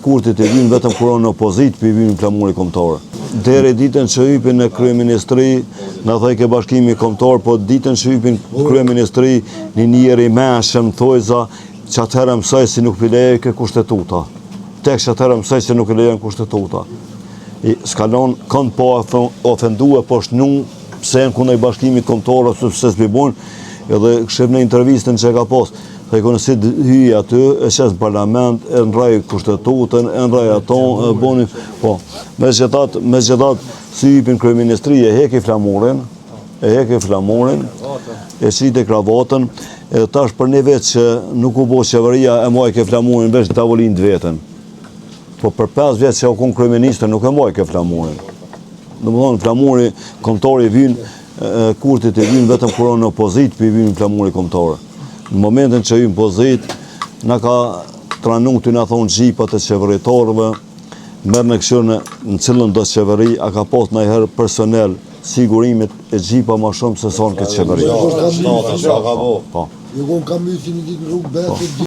Kurtit i vyn vetëm kur në opozitë pi vyn flamuri kombëtar. Deri ditën që hypi në kryeministri, na thojke bashkimi kombëtar, po ditën që hypi në kryeministri, një njeri i mençëm thojza, që atëherë mësoj si nuk pi lejojke kushtetuta. Tek që atëherë mësoj se nuk e lejon kushtetuta. I s'ka lon kënd pa ofendu e poshtnu, pse janë kundër bashkimit kombëtar ose pse s'pi bojnë, edhe shef në intervistën që e ka pas, Thojke si hyj aty, e qes në parlament, e ndrroj kushtetutën, e ndrroj ato, e boni, po, megjithatë, megjithatë, si hypi n'kryeministri, e heki flamurin, e heki flamurin, e qiti kravatën, e tash për një vit që nuk u bo qeveria, e majke flamurin veç në tavolinë të vetën. Po për 5 vjet që u konë kryeministër, nuk e majke flamurin. Domethonë, flamuri kombëtar i vyn, Kurtit i vyn vetëm kur në opozitë, pi vyn flamuri kombëtar. Në momentin që hyn n'pozitë, na ka tranu të na thonë xhipat e qeveritarëve, merrne kqyrne në cilën do qeveri, a ka pas najherë personel sigurimit e xhipa ma shumë se sa në këtë qeveri. Po. Jo, kam mysi një ditë në rrugë, betë, po.